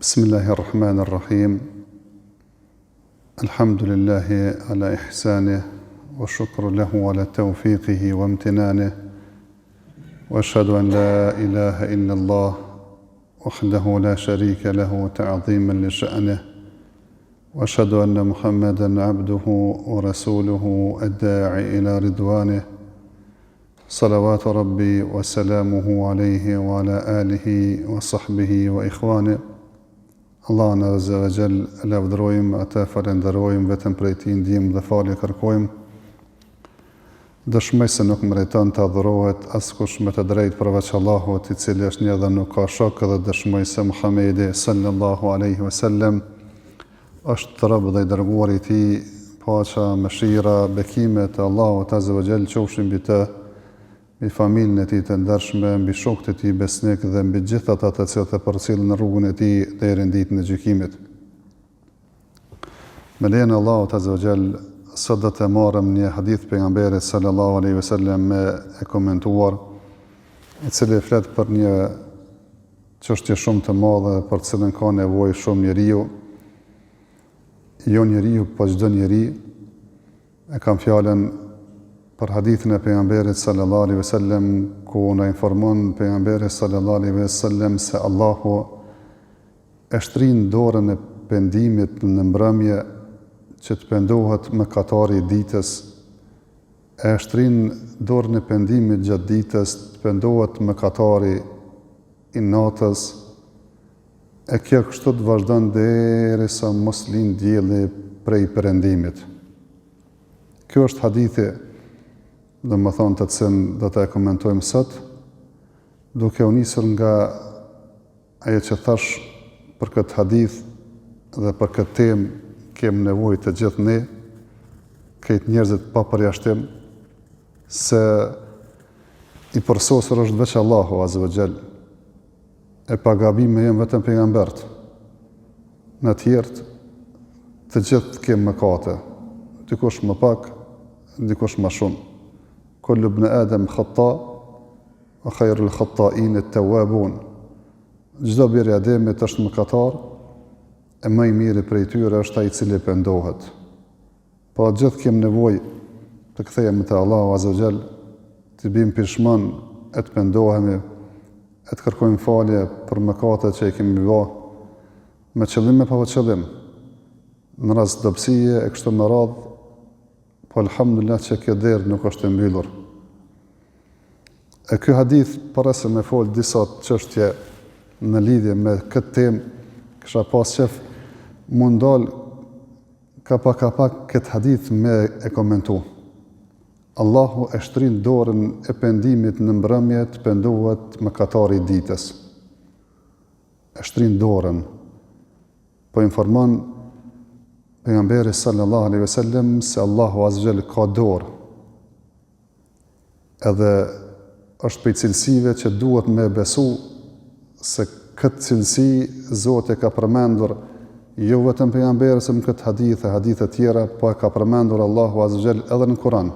بسم الله الرحمن الرحيم الحمد لله على إحسانه والشكر له على توفيقه وامتنانه وأشهد أن لا إله إلا الله وحده لا شريك له تعظيما لشأنه وأشهد أن محمدا عبده ورسوله الداعي إلى رضوانه صلوات ربي وسلامه عليه وعلى آله وصحبه وإخوانه Allahun Azza wa Jall e lavdërojmë, atë e falënderojmë, vetëm prej tij ndihmë dhe falje kërkojmë. Dëshmoj se nuk meriton të adhurohet askush me të drejtë përveç Allahut, i cili është një dhe nuk ka shok dhe dëshmoj se Muhamedi sallallahu alaihi wasallam është rob dhe i dërguar i tij, paqja, mëshira, bekimet e Allahut Azza wa Jall qofshin mbi të, mbi familjen e tij të ndershme, mbi shokët e tij besnikë dhe mbi gjithë ata të cilët e përcjellin rrugën e tij deri në ditën e gjykimit. Me lejen e Allahut Azza wa Jall, sot do të marrim një hadith pejgamberit sallallahu alaihi wasallam me e komentuar, i cili flet për një çështje shumë të madhe për të cilën ka nevojë shumë njeriu, jo njeriu, po çdo njeri, E kam fjalën për hadithin e pejgamberit sallallahu alaihi wasallam ku na informon pejgamberi sallallahu alaihi wasallam se Allahu e shtrin dorën e pendimit në mbrëmje që të pendohet mëkatari i ditës, e shtrin dorën e pendimit gjatë ditës të pendohet mëkatari i natës, e kjo kështu të vazhdon derisa mos lind dielli prej perëndimit. Kjo është hadithi, domethënë të cilin do ta komentojmë sot, duke u nisur nga ajo që thash për këtë hadith dhe për këtë temë kem nevojë të gjithë ne, krejt njerëzit pa përjashtim, se i përsosur është veç Allahu Azza wa Jall. E pa gabime janë vetëm pejgamberët. Ne tjerët, të gjithë kem mëkate. Dikush më pak, dikush më shumë. Kullu ibn Adem khata, wa khairul khata'in at-tawwabun. Çdo bir i Ademit është mëkatar, e më i miri prej tyre është ai i cili pendohet. Pra gjithë kem nevojë të kthehemi te Allahu Azza wa Jall, të bëjmë pishman e të pendohemi, e të kërkojmë falje për mëkatet që i kemi ba, me qëllim e pa qëllim, në rast dobësie e kështu me radhë, po alhamdulillah që kjo derë nuk është e mbyllur. E ky hadith, para se me fol disa çështje në lidhje me këtë temë, kisha pas qef m'u ndal Ka pak ka pak këtë hadith me e komentu. Allahu e shtrin dorën e pendimit në mbrëmje të pendohet mëkatari i ditës. E shtrin dorën. Po informon pejgamberi sallallahu alaihi wasallam se Allahu azza jall ka dorë. Edhe është prej cilësive që duhet me besu se këtë cilësi Zoti e ka përmendur jo vetëm pejgamberi se në këtë hadith e hadithe tjera, po e ka përmendur Allahu Azza Jall edhe në Kur'an.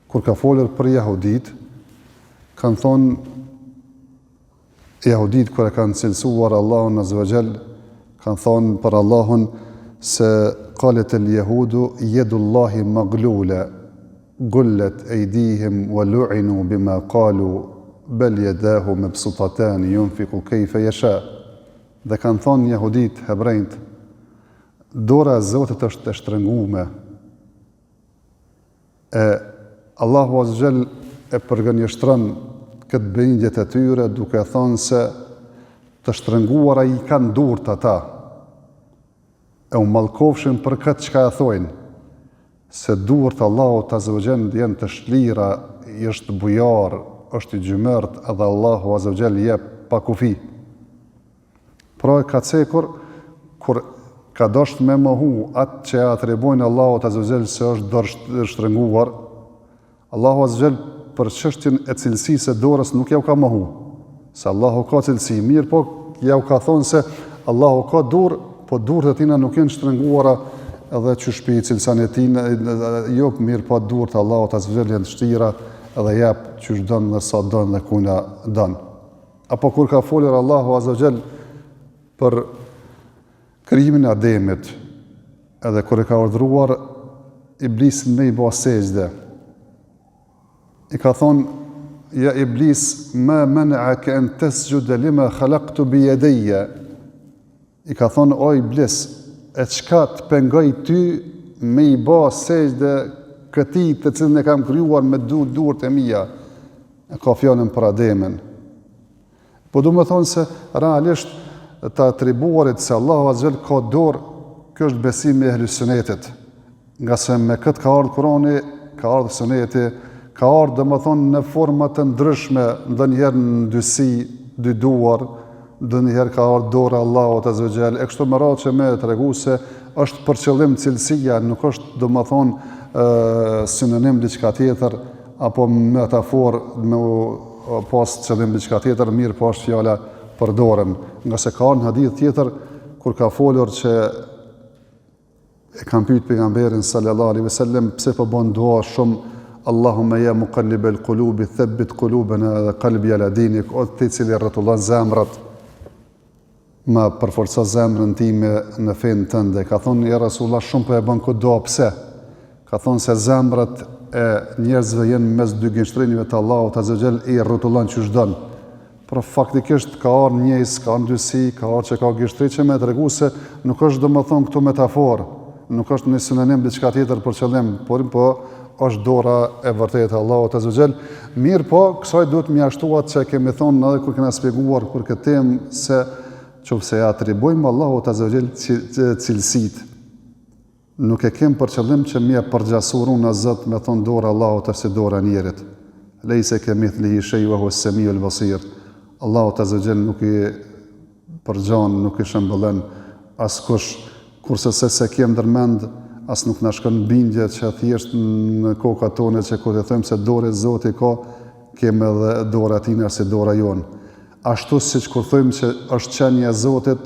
Kur ka folur për jehudit, kanë thonë Jehudit kur e kanë cilësuar Allahun Azza wa Jall, kanë thonë për Allahun se qalet el jehudu jedullahi maglule, gullet ejdihim wa lu'inu bima kalu, bel jedahu mebsutatan junfiku kejfe jesha. Dhe kanë thonë jehudit, hebrejt, dora e Zotit është e shtrëngume, E Allahu Azza Jall e përgënjeshtron këtë bindje të tyre duke thënë se të shtrënguara i kanë durt ata. E u mallkofshin për këtë çka e thojnë, se durt Allahut Azza wa Jall janë të shlira, është bujar, është i xhymert edhe Allahu Azza wa Jall jep pa kufi. Pra e ka cekur, kur ka dosht me mohu atë që e atribojnë Allahut Azza wa Jall se është dorë e shtrënguar, Allahu Azza wa Jall për çështjen e cilësisë së dorës nuk jau ka mohu, se Allahu ka cilësi, mirëpo jau ka thonë se Allahu ka dorë, po durët e tina nuk janë shtrënguara edhe qysh pi cilëson e tina, jo mirëpo durët e Allahut Azza wa Jall janë të shtira edhe jep qysh don dhe sa don dhe kujna don. Apo kur ka folur Allahu Azza wa Jall. Për krijimin e Ademit, edhe kur e ka urdhëruar Iblisin me i ba sexhde, i ka thonë, ja Iblis, ma mena'ake en tesxhude lima khalaktu bi jedeje, i ka thonë, o Iblis, e çka të pengoi ty me i ba sexhde këtij të cilin e kam krijuar me du, duart e mia, e ka fjalën për Ademin. Po du me thonë se realisht të atribuarit se Allahu Azze ue Xhel ka dorë, kjo është besimi i ehli sunetit. Ngase me këtë ka ardhë Kurani, ka ardhë suneti, ka ardhë domethonë në forma të ndryshme, ndonjëherë në dysi, dy duar, ndonjëherë ka ardhë dora e Allahut Azze ue Xhel, e kështu me radhë që me tregu se është për qëllim cilësia, nuk është domethonë sinonim diçka tjetër, apo metaforë me u pas qëllim diçka tjetër, mirëpo është fjala për dorën. Ngase ka ardhë në hadith tjetër, kur ka folur që e kanë pyet pejgamberin sallallahu alaihi wasallam pse po bën dua shumë Allahumma ya muqallib al-qulubi thabbit qulubana dhe qalbi ala dinik o ti i cili rrotullon zemrat Ma përforco zemrën time në fenë tënde. Ka thonë, ja Rasulullah, shumë po e bën këtë dua, pse? Ka thonë se zemrat e njerëzve janë mes dy gishtrinjve të Allahut Azze ue Xhel i rrotullon qysh don. Pra faktikisht ka ardhë njëjës, ka ardhë dysi, ka ardhë që ka gishtri që me tregu se nuk është domethonë këtu metaforë, nuk është një sinonim diçka tjetër për qëllim, por po është dora e vërtetë e Allahut Azze ue Xhel. Mirëpo, kësaj duhet me ia shtu atë që kemi thonë edhe kur kena spjeguar për këtë temë se qoftë se ia atribujmë Allahut Azze ue Xhel cilësitë. Nuk e kem për qëllim që me ia përngjasu na Zot me thonë dora e Allahut është si dora e njerit. Lejse ke mithlihi shej wa huwa semiul basir. Allahut Azze ue Xhel nuk i përngjan, nuk i shëmbëllen askush, kurse se s'e kem ndërmend, as nuk na shkon bindja që thjesht në kokat tona që kur të thojmë se dorë Zoti ka, kem edhe dora e tina si dora jonë. Ashtu siç kur thojmë që është qenia e Zotit,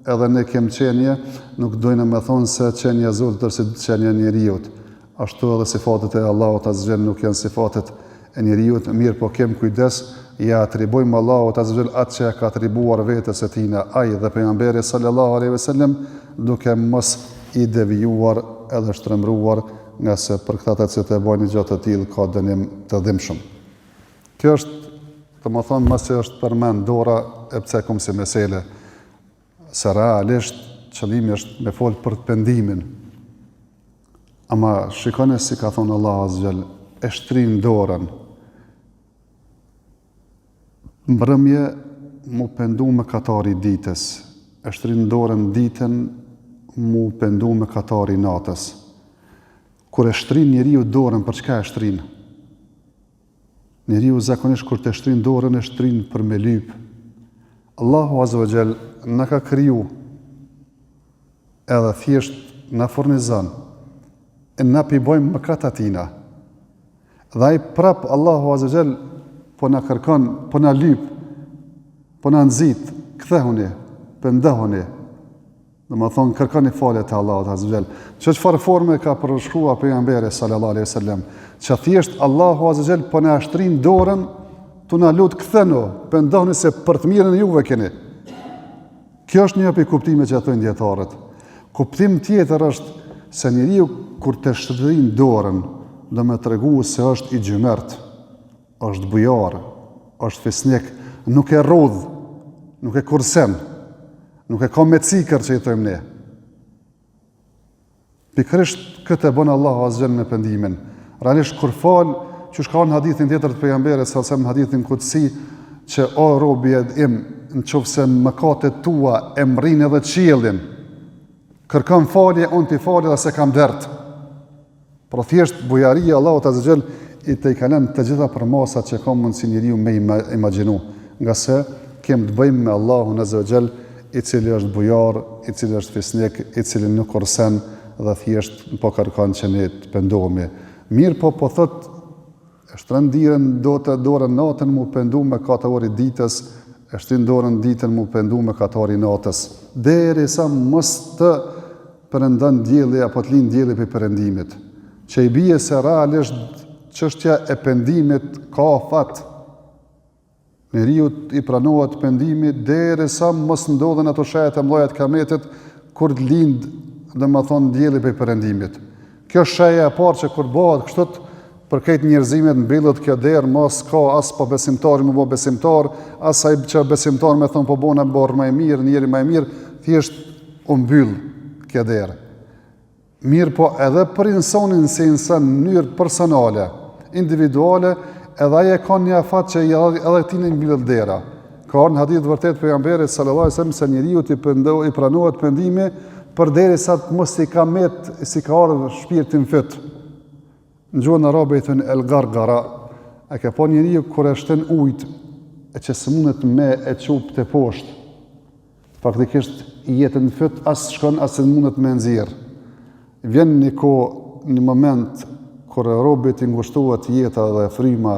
edhe ne kem qenie, nuk dojna me thonë se qenia e Zotit është si qenia e njeriut. Ashtu edhe sifatet e Allahut Azze ue Xhel nuk janë sifatet e njeriut, mirëpo kem kujdes, ia atribujmë Allahut Azze ue Xhel atë që ia ka atribuar vetes së tina, ai dhe pejgamberi sallallahu alejhi ve sellem, duke mos i devijuar edhe shtrembëruar, ngase për këta të cilët e bajnë një gjë të tillë ka dënim të dhimbshëm. Kjo është, domethënë, masi është përmend dora e cekum si mesele, se realisht qëllimi është me fol për pendimin. Ama shikoni si ka thonë Allahu Azze ue Xhel, e shtrin dorën. Mbrëmje m'u pendu mëkatari i ditës, e shtrin dorën ditën m'u pendu mëkatari i natës. Kur e shtrin njeriu dorën, për çka e shtrin? Njeriu zakonisht kur të shtrin dorën e shtrin për me lyp. Allahu Azze ue Xhel na ka kriju edhe thjesht na furnizon e na p'i bojmë mëkat atina. Dhe ai prap Allahu Azze ue Xhel po na kërkon, po na lyp, po na nxit, kthehuni, pendohuni. Domethonë, kërkoni falje të Allahut Azze ue Xhel. Që çfarë forme ka përshkruar pejgamberi sallallahu alaihi wasallam, që thjesht Allahu Azze ue Xhel po na shtrin dorën, tu na lut kthenu, pendohuni se për të mirën e juve keni. Kjo është një prej kuptimeve që thonë dijetarët. Kuptim tjetër është se njeriu kur të shtrin dorën, do me tregu se është i xhymert, është bujar, është fisnik, nuk e rrudh, nuk e kursen, Nuk e ka me cikër që i thojmë ne. Pikërisht këtë e bën Allahu Azze ue Xhel me pendimin. Realisht kur fal, qysh ka në hadithin tjetër të pejgamberit sallallahu alajhi wasallam hadithin kudsi që o robi im, në qoftë se mëkatet tua e mrrin edhe qiellin, kërkon falje, unë t'i fali dhe s'e kam dert. Pra thjesht bujaria e Allahut Azze ue Xhel i tejkalon të gjitha përmasat që ka mundësi njeriu me imagjinu, ngase kem të bëjmë me Allahun Azze ue Xhel, i cili është bujar, i cili është fisnik, i cili nuk kursen dhe thjesht po kërkon që ne të pendohemi. Mirëpo po thot E shtrin dirën do të dorën natën m'u pendu mëkatari i ditës, e shtrin dorën ditën m'u pendu mëkatari i natës, derisa mos të perëndon dielli apo të lind dielli prej perëndimit. Që i bie se realisht çështja e pendimit ka afat. Njeriut i pranohet pendimi derisa mos ndodhin ato shenjat e mëdha të kiametit kur të lind, domethënë dielli prej perëndimit. Kjo shenja e parë që kur bëhet kështu për krejt njerëzimin mbyllet kjo derë, mo s'ka as pabesimtari me u bo besimtar, as ai që besimtar me thonë po bona burrë më i mirë, njeri më i mirë, thjesht u mbyll kjo derë. Mirëpo edhe për insanin si insan në mënyrë personale, individuale, edhe ai e ka një afat që edhe atij i mbyllet dera. Ka ardhur në hadith të vërtetë pejgamberit sallallahu alajhi wasallam se njeriut i pendo i pranohet pendimi përderisa të mos i ka met s'i ka ardhur shpirti në fyt. Në gjuhën arabe i thonë el gargara. A ke pa njeriu kur e shtin ujt e që s'mundet me e çu te poshtë. Faktikisht i jet në fyt as shkon as mundet me nxjerr. Vjen një kohë, një moment kur robit i ngushtohet jeta dhe fryma,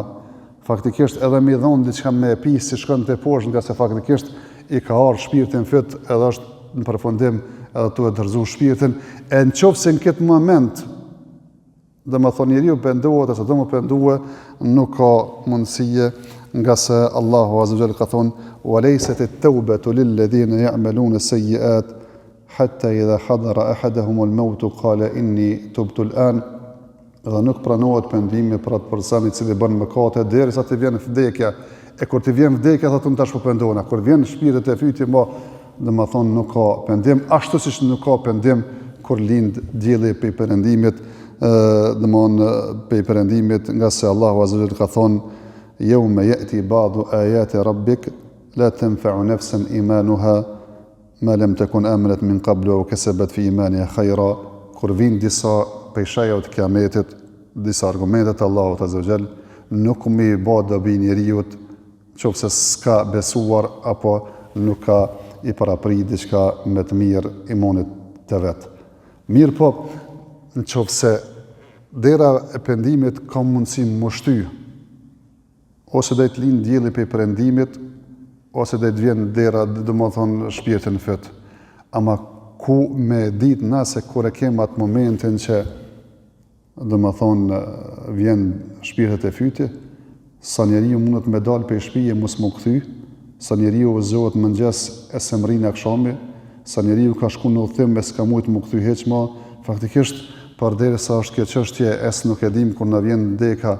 faktikisht edhe me i dhon diçka me e pi s'i shkon te poshtë ngase faktikisht i ka ardhur shpirti në fyt edhe është në përfundim edhe tu e dorëzu shpirtin. E në qoftë se në këtë moment Domethënë njeriu pendohet ose do me u pendue, nuk ka mundësie ngase Allahu Azza wa Jall ka thonë wa laysat at-taubatu lil ladhina ya'maluna sayyi'at hatta idha hadara ahaduhum al-maut qala inni tubtu al-an dhe nuk pranohet pendimi për atë person i cili bën mëkate derisa t'i vjen vdekja e kur t'i vjen vdekja thotë unë tash po pendohna kur vjen shpirti te fyti mo Domethënë nuk ka pendim, ashtu siç nuk ka pendim kur lind dielli prej perëndimit, domethënë prej perëndimit, ngase Allahu Azza wa Jall ka thonë yawma ya'ti ba'du ayati rabbik la tanfa'u nafsan imanuha ma lam takun amanat min qablu aw kasabat fi imaniha khayra, kur vijnë disa prej shenjave të kiametit, disa argumente të Allahut Azza wa Jall, nuk me i ba dobi njeriut qoftë se s'ka besuar apo nuk ka i parapri diçka me të mirë imanit të vet. Mirëpo, në qoftë se dera e pendimit ka mundësi m'u shty, ose do të lind dielli prej perëndimit, ose do të vjen dera, domethënë shpirti në fyt. Ama ku me ditë na se kur e kem atë momentin që Domethonë, vjen shpirti te fyti, sa njeriu mundet me dalë prej shpije mos m'u kthy, sa njeriu zgjohet në mëngjes e s'e mrrin akshami, sa njeriu ka shku në udhëtim e s'ka mujt m'u kthy hiç ma, faktikisht, përderisa është kjo çështje e as nuk e dimë kur na vjen deka,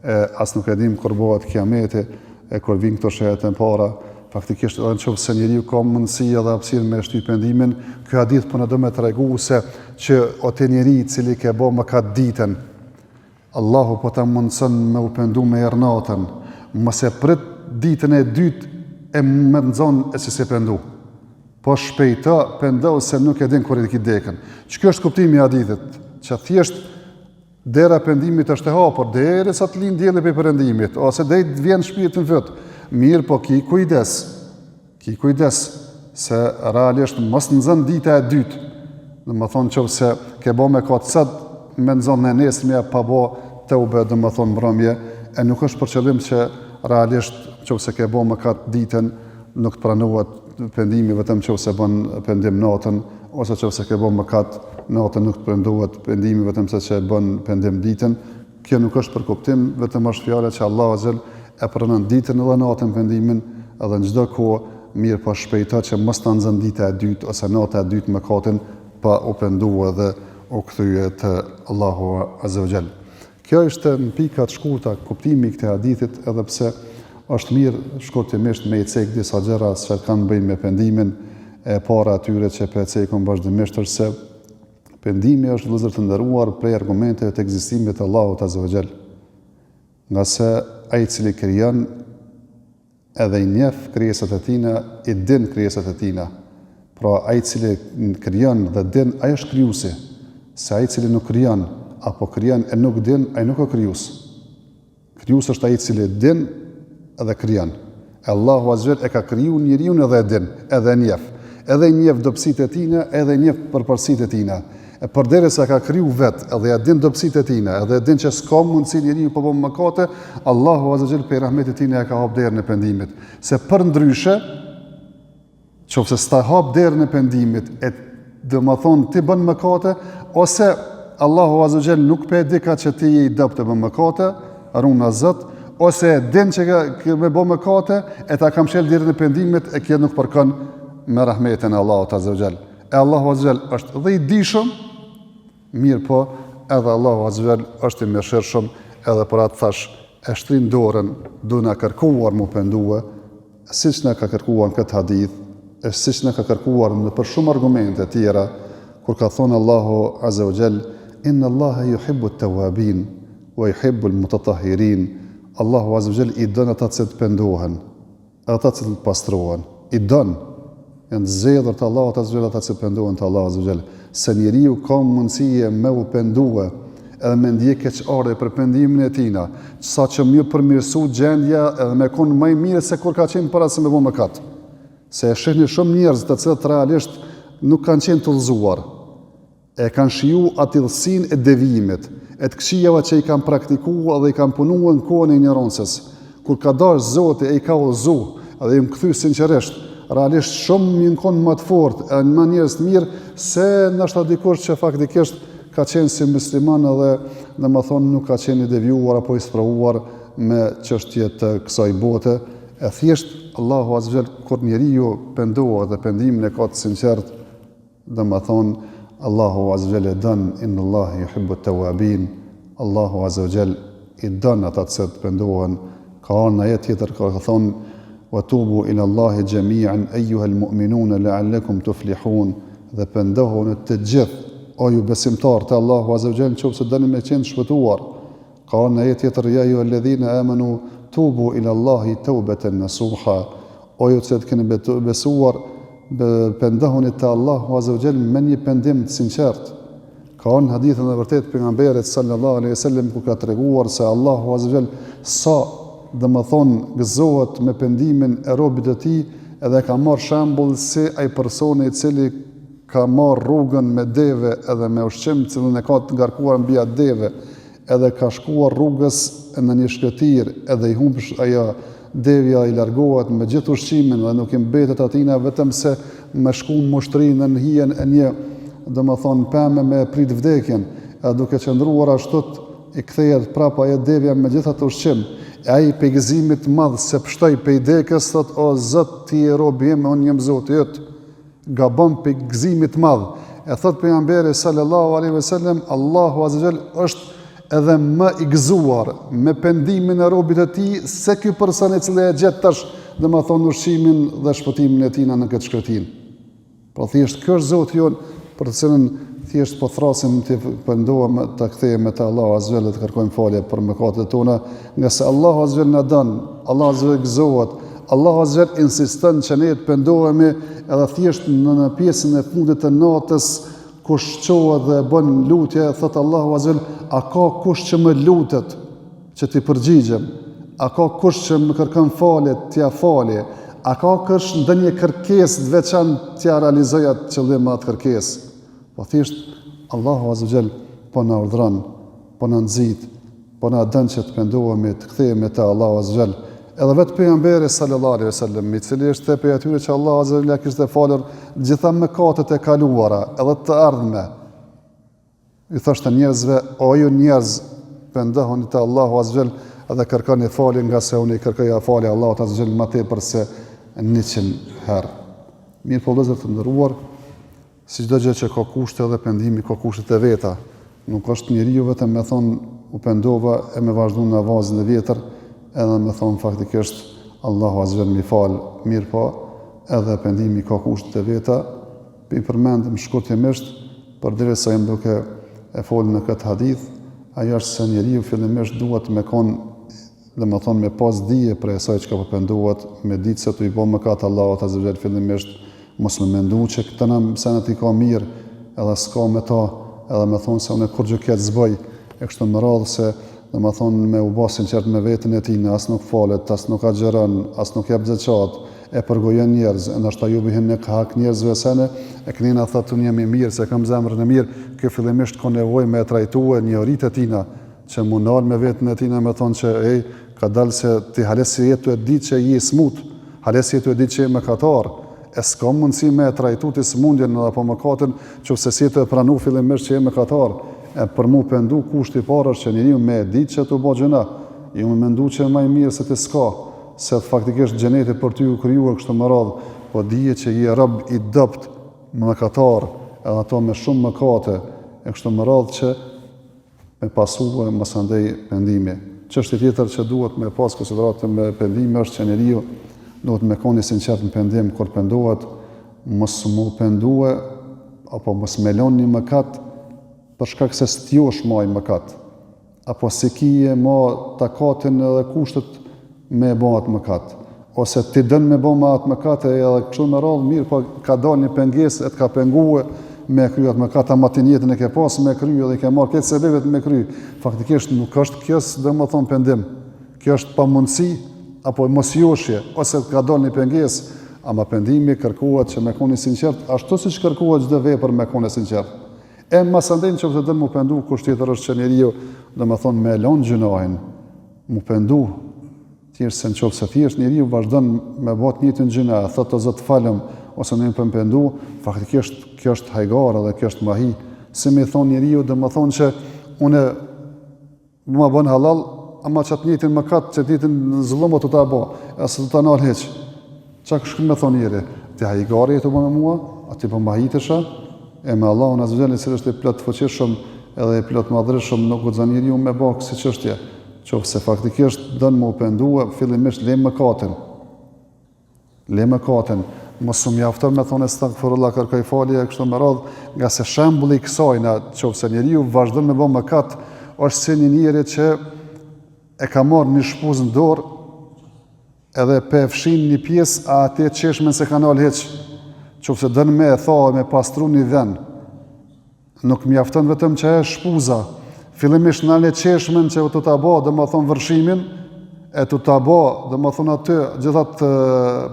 e as nuk e dimë kur bëhet kiameti, e kur vijnë këto shenjat e para, faktikisht edhe në qoftë se njeriu ka mundësi edhe hapësirë me shty pendimin, ky hadith po na do me tregu se që o ti njeri i cili ke bo mëkat ditën, Allahu po ta mundëson me u pendu me erdh natën, mos e prit ditën e dytë e me të nxonë e që s'je pendu. Po shpejto pendohu se nuk e din kur e ki dekën. Që kjo është kuptimi i hadithit, që thjesht Dera e pendimit është e hapur derisa të lind dielli prej perëndimit ose deri të vjen shpirti në fyt. Mirëpo ki kujdes. Ki kujdes se realisht mos nxën dita e dytë. Domethonë qoftë se ke bo mëkat sot me nxon e nesërmja pa bo teube, domethonë mbrëmje, e nuk është për qëllim që realisht qoftë se ke bo mëkat ditën nuk të pranohet pendimi vetëm qoftë se bën pendim natën, ose qoftë se ke bo mëkat natën nuk të pranohet pendimi vetëm se që bën pendim ditën. Kjo nuk është për kuptim, vetëm është fjala që Allahu Azze e pranon ditën edhe natën pendimin edhe në çdo kohë, mirëpo shpejto që mos ta nxën dita e dytë ose nata e dytë mëkatin pa u pendua dhe u kthye te Allahu Azze ve Xhel. Kjo ishte në pika të shkurta kuptimi i këtij hadithit edhe pse është mirë shkurtimisht me i cek disa gjëra që kanë të bëjnë me pendimin e para atyre që po e cekim vazhdimisht është se pendimi është vëllezër të nderuar prej argumenteve të ekzistimit të Allahut Azze ve Xhel. Ngase ai i cili krijon edhe i njeh krijesat e tina, i din krijesat e tina. Pra, ai i cili krijon dhe din, ai është krijuesi. Se ai i cili nuk krijon, apo krijon e nuk din, ai nuk është krijues. Krijues është ai i cili din edhe krijon. E Allahu Azze ve Xhel e ka kriju njeriun edhe e din, edhe e njeh. Edhe i njeh dobësitë e tina, edhe i njeh përparësitë e tina. E përderisa e ka kriju vet, edhe ja din dobësitë e tina, edhe e din që s'ka mundësi njeriu pa bo mëkate, Allahu Azze ve Xhel prej rahmetit tina e ka hap derën e pendimit. Se përndryshe, qoftë se s'ta hap derën e pendimit, e domethonë ti bën mëkate, ose Allahu Azze ve Xhel nuk pe dika që ti je i dobët e bën mëkate, runa Zot, Ose e din që ke, ke me bo mëkate, e ta kam çel derën e pendimit, e kjo nuk përkon me rahmetin e Allahut Azza wa Jall. E Allahu Azza wa Jall është dhe i dijshëm, mirëpo edhe Allahu Azza wa Jall është i mëshirshëm, edhe për atë thash, e shtrin dorën, du na kërkuar m'u pendue, siç na ka kërkuar në këtë hadith, e siç na ka kërkuar nëpër shumë argumente tjera, kur ka thonë Allahu Azza wa Jall, Inna Allaha yuhibbu at-tawwabin wa yuhibbu al-mutatahhirin. Allahu Azza wa Jall i don ata të cilët pendohen, edhe ata të cilët pastrohen. I don. Janë të zgjedhur të Allahut Azza wa Jall ata që pendohen te Allahu Azza wa Jall. Se njeriu ka mundësi me u pendue edhe me ndje keqardhje për pendimin e tina, sa që m'ju përmirësu gjendja edhe me konë më i mirë se kur ka qenë para se me bo mëkat. Se e shihni shumë njerëz të cilët realisht nuk kanë qenë të udhëzuar, E kanë shiju atë idhësinë e devijimit, e të këqijave që i kanë praktikua dhe i kanë punua në kohën e injorancës. Kur ka dashtë Zoti e i ka udhëzu dhe janë kthy sinqerisht, realisht shumë janë konë më të fortë e më njerëz të mirë se ndoshta dikush që faktikisht ka qenë si musliman edhe domethënë nuk ka qenë i devijuar apo i sprovuar me çështje të kësaj bote. E thjesht Allahu Azza wa Jall kur njeriu pendohet dhe pendimin e ka të sinqertë, Domethonë, Allahu Azza wa Jall e don, Inna Allahe yuhibbu at-tawwabin, Allahu Azza wa Jall i don ata të cilët pendohen. Ka ardhur në ajet tjetër ka thonë, Wa tubu ila Allahi jami'an ayyuha al-mu'minun la'allakum tuflihun, dhe pendohuni të gjithë, o ju besimtarë te Allahu Azza wa Jall, në qoftë se doni me qenë të shpëtuar. Ka ardhur në ajet tjetër, Ja ayyuhalladhina amanu tubu ila Allahi tawbatan nasuha, O ju që keni besuar, pendohuni te Allahu Azza wa Jall me një pendim të sinqertë. Ka ardhur në hadithin e vërtetë të pejgamberit sallallahu alaihi wasallam ku ka treguar se Allahu Azza wa Jall sa domethonë gëzohet me pendimin e robit të tij edhe ka marrë shembull si ai personi i cili ka marrë rrugën me deve edhe me ushqim të cilën e ka të ngarkuar mbi atë deve edhe ka shkuar rrugës në një shkretirë edhe i humb ajo devja i largohet me gjithë ushqimin dhe nuk i mbetet atina vetëm se me shku m'u shtri nën hijen e një domethonë peme me prit vdekjen edhe duke qëndruar ashtu i kthehet prapa ajo devja me gjithë atë ushqim e ai pej gëzimit të madh se pshtoi pej dekës thot o Zot ti je robi im e unë jam Zoti yt gabon pej gëzimit të madh. E thot pejgamberi sallallahu alaihi wasallam, Allahu azza jall është edhe më i gëzuar me pendimin e robit të tij se ky person i cili e gjet tash, domethonë ushqimin dhe shpëtimin e tij në këtë shkretinë. Pra thjesht ky është Zoti jonë për të cilën thjesht po thrasim të pendohemi, të kthehemi te Allahu azza jall dhe të kërkojmë falje për mëkatet tona, ngase Allahu azza jall na don, Allahu azza jall gëzohet, Allahu azza jall insiston që ne të pendohemi edhe thjesht në, në pjesën e fundit të natës kush çohet dhe bën lutje, thot Allahu azza jall, a ka kush që më lutet që t'i përgjigjem? A ka kush që më kërkon falje t'ia fali? A ka kush ndonjë kërkesë të veçantë t'ia realizoj atë qëllim atë kërkesë? Po thjesht Allahu azza jall po na urdhëron, po na nxit, po na don që të pendohemi, të kthehemi te Allahu azza jall. Edhe vetë pejgamberi sallallahu alaihi wasallam, i cili është prej atyre që Allahu azza jall ia kishte falur gjitha mëkatet e kaluara, edhe të ardhme. I thoshte njerëzve, o ju njerëz, pendohuni te Allahu azza jall dhe kërkoni falje ngase unë i kërkoja falje Allahut azza jall më tepër se 100 herë. Mirëpo vëllezër të nderuar, Si çdo gjë që ka kushte edhe pendimi ka kushtet e veta. Nuk është njeriu vetëm me thonë u pendova e me vazhdu në avazin e vjetër edhe me thonë faktikisht Allahu azza jall m'i fal, mirëpo edhe pendimi ka kushtet e veta, i përmendim shkurtimisht përderisa jam duke e folë në këtë hadith, ajo është se njeriu fillimisht duhet me konë Domethonë me pas dije prej asaj çka po pendohet, me ditë se tu i bo mëkat Allahut azza wa jall fillimisht, mos me mendu që këto senet i ka mirë edhe s'ka me ta, edhe me thonë se unë kurgjë keq s'boj, e kështu me radhë se domethonë me u ba sinqert me veten e tij, as nuk falet, as nuk agjëron, as nuk jep zeqat, e përgojon njerëz, e ndoshta ju hyn në hak njerëzve sene, e knena thotë unë jam i mirë, se kam zemrën e mirë, kjo fillimisht ka nevojë me e trajtue njohuritë e tina, Që m'u nal me veten e tina me thonë që ej, kadal se ti hale s'je tu e ditë që je i smut, hale s'je tu e ditë që je mëkatar, e s'ka mundësi me e trajtu ti sëmundjen apo mëkatin qoftë se s'je tu e pranu fillimisht që je mëkatar. E për m'u pendu kushti i parë është që njeriu me e ditë që tu bo gjynah. Jo me mendu që ma i mirë se ti s'ka, se faktikisht xheneti për ty u krijua kështu me radhë, po dije që je rob i dobët, mëkatar, edhe ato me shumë mëkate, e kështu me radhë që me pasue masandej pendimi. Çështje tjetër që duhet me pas konsideratë me pendimi është që njeriu duhet me kon i sinqert në pendim kur pendohet, mos mu pendue apo mos me lon një mëkat për shkak se s't'josh ma ai mëkat apo s'e kije ma takatin edhe kushtet me e bo atë mëkat, ose ti don me bo me atë mëkat e edhe kështu me radhë, mirëpo ka dalë një pengesë e të ka pengue me e kry atë mëkat, ama ti nijetin e ke pas me e kry edhe i ke marrë krejt sebebet me kry. Faktikisht nuk është kjo, domethonë pendim. Kjo është pamundësi apo mosjoshje, ose të ka dalë një pengesë, ama pendimi kërkohet që me kon i sinqert, ashtu siç kërkohet çdo vepër me kon e sinqert. E masandej në qoftë se don m'u pendu, kusht tjetër është që njeriu, domethonë, me e lon gjynahin, m'u pendu, thjesht se në qoftë se thjesht njeriu vazhdon me bo të njëjtin gjynah, thotë o Zot falëm, ose unë po m'pendu, faktikisht kjo është hajgare dhe kjo është mahi, si me i thonë njeriu, domethonë që unë Ma bën hallall, ama qat njëjtin mëkat, qat njëjtin zullum do ta bo, e s'do ta nal hiç. Çka kështu me thonë njeri? Ti hajgare je tu bo me mua, a ti po mahitesh? E me Allahun Azza wa Jall, i cili është i plotfuqishëm edhe i plotmadhërishëm, nuk guxon njeriu me bo kësi çështje. Qoftë se faktikisht don m'u pendue, fillimisht le mëkatin. Le mëkatin, mos u mjafto me thonë estagfirullah, kërkoj falje e kështu me radhë, ngase shembulli i kësaj në qoftë se njeriu vazhdon me bë mëkat, është si një njeri që e ka marrë një shpuzë në dorë edhe pe fshin një pjesë, a atë çeshmen s'e ka nalë hiç. Qoftë se don me e tha me pastru një vend, Nuk mjafton vetëm që e shpuza. Fillimisht nale çeshmen që tu ta bo, domethonë vërshimin, e tu ta bo, domethonë aty, gjithë atë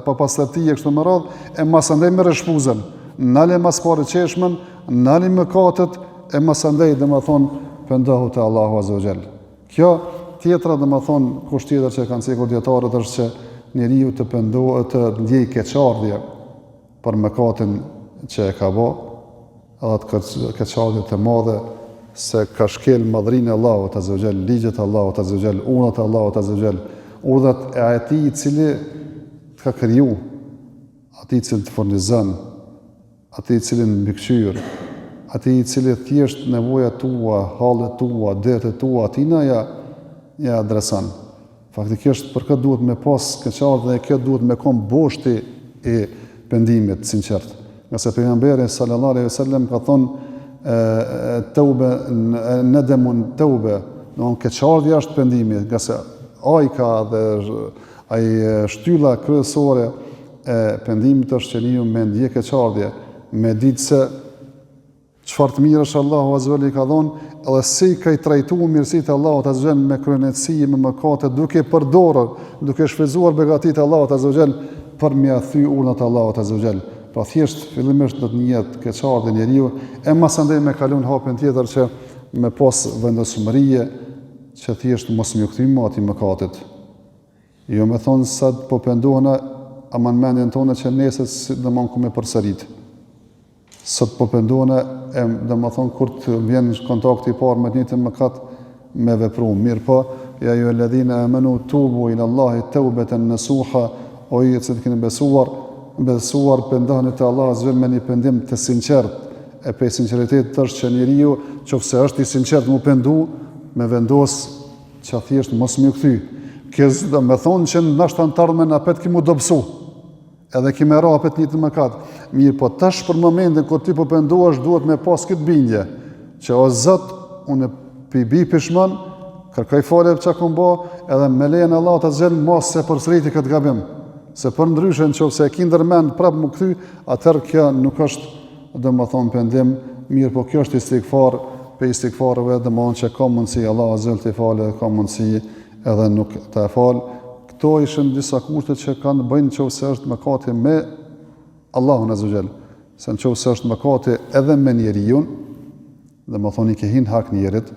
papastërti e kështu me radhë, e masandej merre shpuzën. Nale mas pari çeshmen, nali mëkatet, e masandej, domethonë, pendohu te Allahu Azza wa Jall. Kjo tjetra, domethonë, kusht tjetër që e kanë cekur dijetarët është që njeriu të pendohet të ndjejë keqardhje për mëkatin që e ka bo, edhe atë keqardhje të madhe se ka shkel madhërinë e Allahut Azza wa Jall, ligjet e Allahut Azza wa Jall, urdhrat e Allahut Azza wa Jall, urdhrat e atij i cili të ka kriju, atij i cili të furnizon, atij i cili të mbikëqyr, atij i cili thjesht nevojat tua, hallet tua, dertet tua, atij ja ja adreson. Faktikisht për këtë duhet me pas keqardhje dhe kjo duhet me kon boshti i pendimit të sinqert. Ngase pejgamberi sallallahu alaihi wasallam ka thonë teube nedemun teube, domthon keqardhja është pendimi, ngase ajka dhe ai shtylla kryesore e pendimit është që njeriu me ndje keqardhje, me ditë se Çfarë të mirash Allahu Azza wa Jall i ka dhonë, edhe si i ka i trajtu mirësitë e Allahut Azza wa Jall me kryeneçësi, me mëkate, duke përdorur, duke shfrytëzuar begatitë e Allahut Azza wa Jall për me ia thy urdhnat e Allahut Azza wa Jall. Pra thjesht fillimisht do të ndihet keqardhje njeriu e masandej me kalu në hapin tjetër që me pas vendosmërie që thjesht mos me iu kthy më atij mëkatit. Jo me thonë sot po pendohna, ama në mendjen tonë që nesër si domon ku me përsërit. Sot po pendohna e domethonë kur të vjen kontakti i parë me të njëjtin mëkat me vepru. Mirëpo, ja ejjuhelledhine amenu tubu ila Allahi teubeten nesuha, o ju që keni besuar, besuar pendohuni te Allahu azza me një pendim të sinqert, e prej sinqeritetit është që njeriu, qoftë se është i sinqert m'u pendu, me vendos që thjesht mos me iu kthy. Kjo s'do me thonë që nashta në t'ardhmen apet ki m'u dobësu. Edhe ki me ra apet njëjtin mëkat. Mirëpo tash për momentin kur ti po pendohesh duhet me pas këtë bindje që o Zot, unë pi bi pishman, kërkoj falje për çka kom bo, edhe me lejen e Allahut azza xhel mos e përsëriti këtë gabim. Se përndryshe në qoftë se e ki ndërmend prapë m'u kthy, atëherë kjo nuk është domethonë pendim, mirëpo kjo është istigfar, prej istigfarëve domethonë që ka mundësi Allahu azza xhel të falë, ka mundësi edhe nuk të falë. Këto ishin disa kushte që kanë të bëjnë qoftë se është mëkati me Allahun Azza xhel. Se në qoftë se është mëkati edhe me njeriun, domethonë i ke hin hak njerit,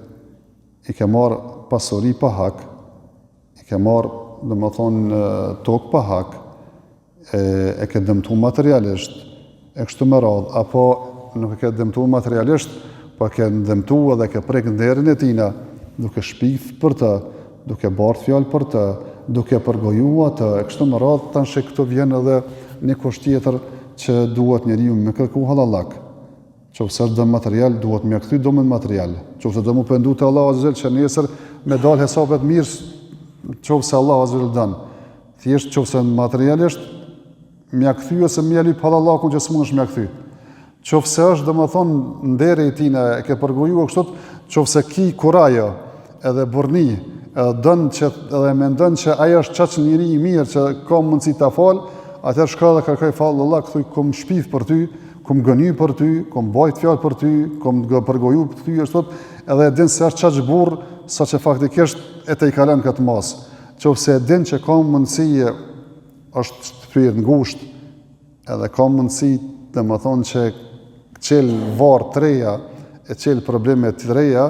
i ke marrë pasuri pa hak, i ke marrë, domethonë, tokë pa hak, e, e ke dëmtu materialisht, e kështu me radhë, apo nuk e ke dëmtu materialisht, po e ke dëmtu edhe ke prek nderin e tina, duke shpif për të, duke bartë fjalë për të, duke përgoju atë, e kështu me radhë, tash këtu vjen edhe një kusht tjetër që duhet njeriu me kërku hallallak. Qoftë se është dëm material, duhet me kthy dëmin material. Qoftë se do m'u pendu te Allahu Azze që nesër me dal hesapet mirë, qoftë se Allahu Azze don. Thjesht qoftë se materialisht me ia kthy ose me ia lyp hallallakun që s'mundesh me ia kthy. Qoftë se është, domethënë, nderi i tina e ke përgoju e kështu, qoftë se ki kurajo edhe burrni, edhe don që edhe mendon që ai është qaq njeri i mirë që ka mundësi ta fal, atëherë shko edhe kërkoj hallallak, thuj kom shpif për ty, kom gënjy për ty, kom bajt fjalë për ty, kom përgoju për ty, ashtu, edhe e din se është qaq burrë, sa që faktikisht e tejkalon këtë masë. Qoftë se e din që ka mundësi është shpirt ngushtë, Edhe ka mundësi, domethënë që çel varre të reja, e çel probleme të reja,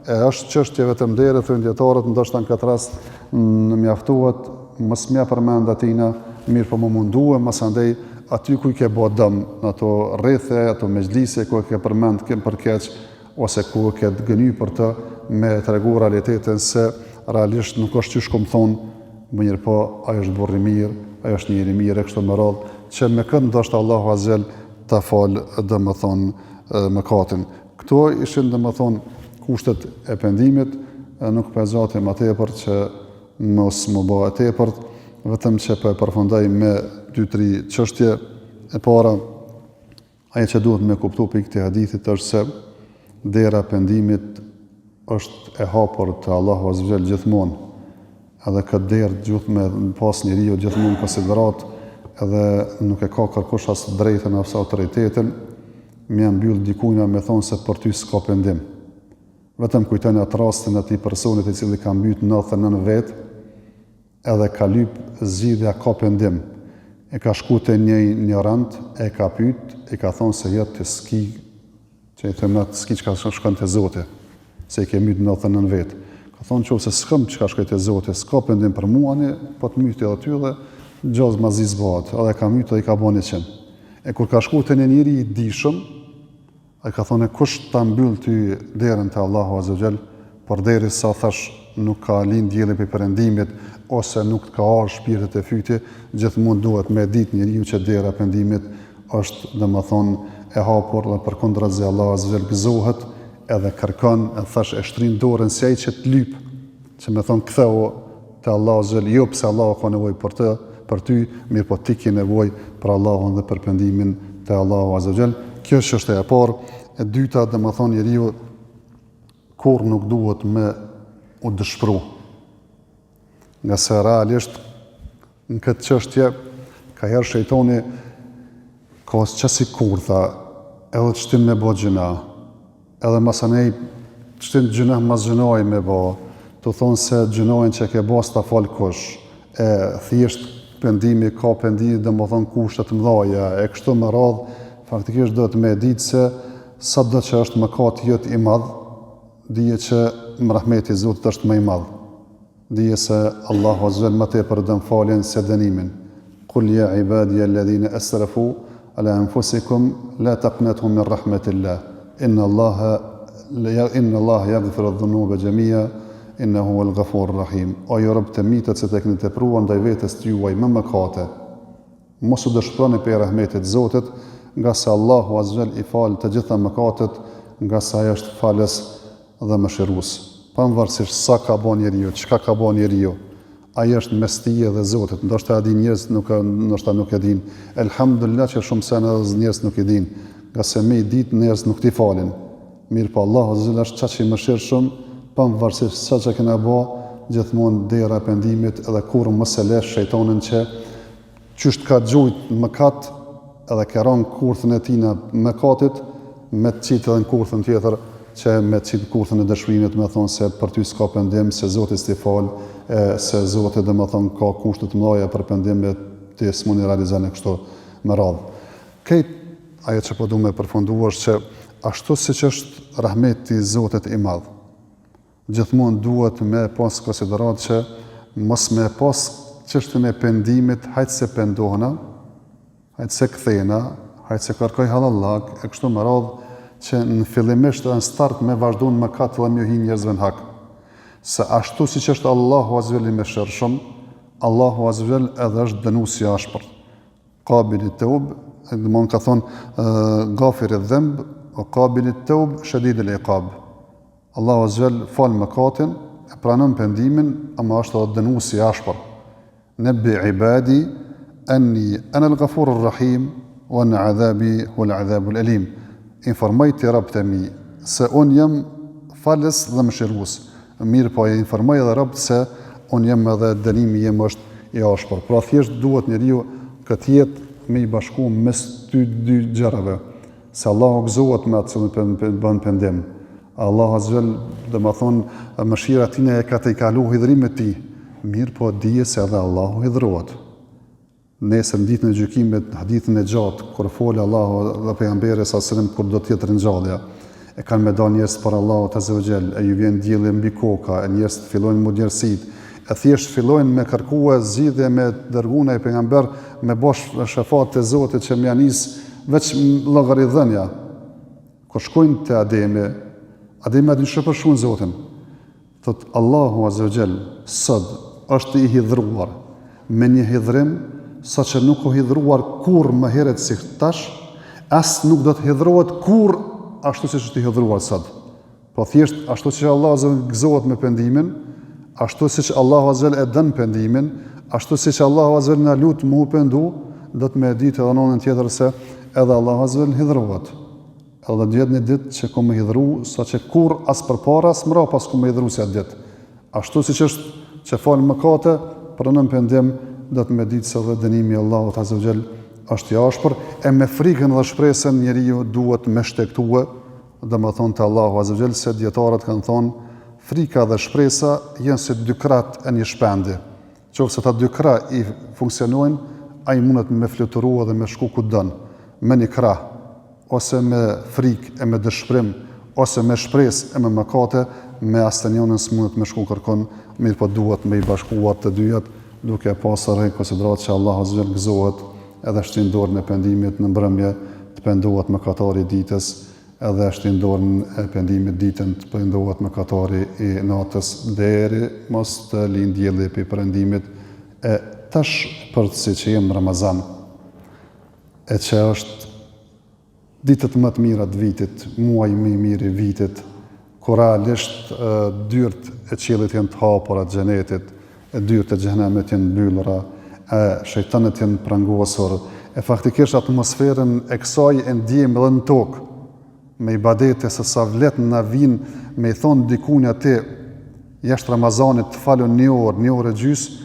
e është çështje vetëm nderi, thonë dijetarët, ndoshta në këtë rast në mjaftohet, mos me ia përmend atina, mirëpo m'u mundue, masandej, aty ku i ke bo dëm, në ato rrethe, ato mexhlise, ku e ke përmend kem për keq, ose ku e ke gënjy për të, me tregu realitetin se realisht nuk është qysh kom thonë, mirëpo ai është burrë i mirë, ai është njeri i mirë e kështu me radhë, që me këtë ndoshta Allahu Azze ue Xhel ta fal domethënë mëkatin. Këto ishin domethënë kushtet e pendimit, nuk po e zgjatim ma tepër që mos m'u bë e tepërt, vetëm që po e përfundoj me 2-3 çështje. E para, Ajo që duhet me kuptu prej këtij hadithit është se dera e pendimit është e hapur te Allahu Azze ue Xhel gjithmonë. Edhe këtë derë duhet me pas njeriu gjithmonë në konsideratë edhe nuk e ka kërkush as drejtën as autoritetin me ia mbyll dikujna me thonë se për ty s'ka pendim. Vetëm kujtoni atë rastin e atij personit i cili ka mbyt 99 vetë, Edhe ka lyp zgjidhje a ka pendim. E ka shku te një injorant e ka pyt, i ka thonë se jo ti s'ki, që i thojmë na s'ki çka shkon te Zoti, se i ke myt 99 vetë. Ka thonë qoftë se s'kam çka shkoj te Zoti, s'ka pendim për mua, ani po të myti edhe ty dhe gjo ma zi s'bahet. Edhe e ka myt dhe i ka bo 100. E kur ka shku te një njeri i dijshëm, Ai ka thonë, kush ta mbyll ty derën te Allahu Azze ue Xhel, përderisa thash nuk ka lind dielli prej perëndimit ose nuk të ka ardhur shpirti te fyti, gjithmonë duhet me ditë njeriu që dera e pendimit është, domethënë, e hapur dhe përkundrazi Allahu Azze ue Xhel gëzohet edhe kërkon, e thash e shtrin dorën si ai që të lyp, që me thonë ktheu te Allahu Azze ue Xhel, jo pse Allahu ka nevojë për të, për ty, mirëpo ti ke nevojë për Allahun dhe për pendimin te Allahu Azze ue Xhel. Kjo është çështja e parë. E dyta, domethënë njeriu kurrë nuk duhet me u dëshpru. Ngase realisht në këtë çështje ka herë shejtoni ka qasi kurtha edhe të shtin me bo gjynah, Edhe masanej të shtin gjynah mas gjynahi me bo, të thonë se gjynahin që ke bo s'ta fal kush, e thjesht pendimi ka pendimi domethonë kushte të mdhaja, e kështu me radhë, faktikisht duhet me ditë se sado që është mëkati jot i madh, dije që rahmeti i Zotit është më i madh. Dije se Allahu Azze ue Xhel më tepër don faljen se dënimin. Kul ja ibadija alladhina asrafu ala anfusikum la taqnatu min rahmetillah. Inna Allaha inna Allaha yaghfiru dhunuba jami'a innahu huwal ghafurur rahim. O ju robët e mi të cilët e keni tepruar ndaj vetes tuaj me mëkate. Mos u dëshpëroni prej rahmetit të Zotit, ngase Allahu Azze ue Xhel i fal të gjitha mëkatet, ngase Ai është falës dhe mëshirues. Pavarësisht sa ka bo njeriu, çka ka bo njeriu, ai është mes tij dhe Zotit. Ndoshta e dinë njerëzit, nuk ndoshta nuk e dinë. Elhamdulillah që shumë sene edhe njerëzit nuk i dinë, ngase me i ditë njerëzit nuk t'i falin. Mirëpo Allahu Azze ue Xhel është qaq i mëshirshëm, pavarësisht sa çka kena bo, gjithmonë dera e pendimit edhe kurrë mos e le shejtanin që Qysh të ka gjujt në mëkat edhe ke ra në kurthën e tij të mëkatit, me të qitë edhe në kurthën tjetër, që me të qitë në kurthën e dëshpërimit, me thonë se për ty s'ka pendim, se Zoti s't'i fal, e se Zoti domethonë ka kushte të mëdha për pendim e ti s'mund i realizon e kështu me radhë. Krejt ajo që po du me përfundu është që ashtu siç është rahmeti i Zotit i madh, Gjithmonë duhet me pas konsideratë që mos me pas çështjen e pendimit, hajt se pendohna, hajt se kthehna, hajt se kërkoj hallallak, e kështu me radhë, që në fillimisht edhe në start me vazhdu në mëkat dhe me ju hi njerëzve në hak. Se ashtu siç është Allahu azze ve xhel i mëshirshëm, Allahu azze ve xhel edhe është dënues i ashpër. Kabili teub, domthon ka thonë gafir edh-dhenb, wa kabili teub shedid el iqab. Allahu azze ve xhel fal mëkatin, e pranon pendimin, ama është edhe dënues i ashpër. Nebbi ibadi anni ana al-ghafur ar-rahim wa anna adhabi huwa al-adhabu al-alim. Informoji ti robët e mi se unë jam falës dhe mëshirues. Mirëpo e informoj edhe robët se unë jam edhe dënimi jem është i ashpër. Pra thjesht duhet njeriu këtë jetë me i bashku mes ty dy gjërave. Se Allahu gëzohet me atë që bën pendim. Allahu azze ve xhel, domethonë, mëshira e tina e ka tejkalu hidhrimin e tij. Mirëpo, dije se edhe Allahu hidhrohet. Nesër në ditën e gjykimit, në hadithin e gjatë, kur fol Allahu dhe pejgamberi sa selam kur do të jetë ringjallja, e kanë me dalë njerëz para Allahut azze ve xhel, e ju vjen dielli mbi koka, e njerëzit fillojnë m'u djersit, e thjesht fillojnë me kërkue zgjidhje me dërgu naj pejgamber me bo shefat te Zoti që me ja nis veç llogaridhënia. Kur shkojnë te Ademi, Ademi a din qysh e përshkrun Zotin. Thot Allahu Azza wa Jall sot është i hidhruar me një hidhrim saqë nuk u hidhruar kurrë më herët si tash, as nuk do të hidhrohet kurrë ashtu siç është i hidhruar sot. Po thjesht ashtu siç Allahu Azza wa gëzohet me pendimin, ashtu siç Allahu Azza wa e don pendimin, ashtu siç Allahu Azza wa na lut mu pendu, do të me ditë edhe në anën tjetër se edhe Allahu Azza wa hidhrohet. Edhe do të jetë një ditë që ka me hidhru, saqë kurrë as përpara as mrapa s'ka me hidhru si atë ditë. Ashtu siç është që fal mëkate, pranon pendim, do të me ditë se dhe dënimi i Allahut Azza wa Jall është i ashpër, e me frikën dhe shpresën njeriu duhet me shtegtue, domethonë te Allahu Azza wa Jall, se dijetarët kanë thonë, frika dhe shpresa janë si dy krahët e një shpendi. Qoftë se ata dy krah i funksionojnë, ai mundet me fluturu edhe me shku ku don, me një krah, ose me frikë e me dëshpërim, ose me shpresë e me mëkate, me asnjënën s'mundet me shku kërkun, mirëpo duhet me i bashkua të dyjat, duke e pasur në konsideratë që Allahu azza wa jall gëzohet edhe shtrin dorën e pendimit në mbrëmje të pendohet mëkatari i ditës, edhe shtrin dorën e pendimit ditën të pendohet mëkatari i natës deri mos të lind dielli prej perëndimit e tash përsi që jem në Ramazan e që është ditët më të mira të vitit, muaji më i mirë i vitit, ku realisht dyert e qiellit janë të hapura të xhenetit, e dyert e xhehenemit janë mbyllura, e shejtanët janë prangosur, e faktikisht atmosferën e kësaj e ndjejmë edhe në tokë, me ibadete se sa vlet na vin me i thonë dikujt aty jashtë Ramazanit të falu një orë, një orë e gjysë,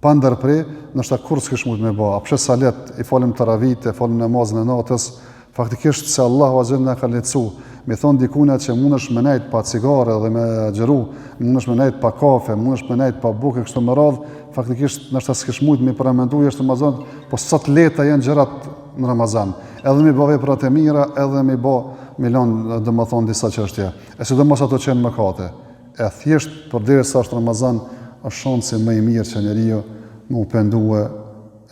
pa ndërpre, ndoshta kurrë s'kish mujt me ba. A pse sa let i falim teravitë, e falim namazin e natës, faktikisht se Allahu azza na ka lehtësu. Me thon dikujna që mundesh me nejt pa cigare dhe me agjëru, mundesh me nejt pa kafe, mundesh me nejt pa bukë kështu me radhë, faktikisht ndoshta s'kish mujt me paramendu jashtë Ramazanit, po sa të lehta janë gjërat në Ramazan. Edhe me bë vepra të mira, edhe me bë me lon domethënë disa çështje. E sidomos ato që janë mëkate. E thjesht përderisa është Ramazan, është shansi më i mirë që njeriu me u pendue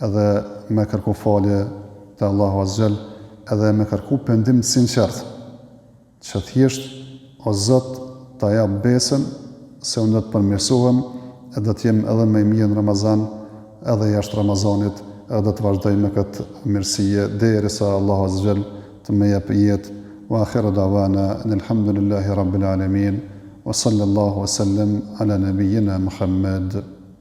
edhe me kërku falje te Allahu Azza Jall, edhe me kërku pendim të sinqert, që thjesht o Zot ta jap besën se unë do të përmirësohem e do të jem edhe më i mirë në Ramazan edhe jashtë Ramazanit edhe do të vazhdoj me këtë mirësie derisa Allahu Azza Jall të më jep jetë wa akhiru da'wana anilhamdulillahi rabbil alamin wa sallallahu wa sallam ala nabiyyina Muhammad.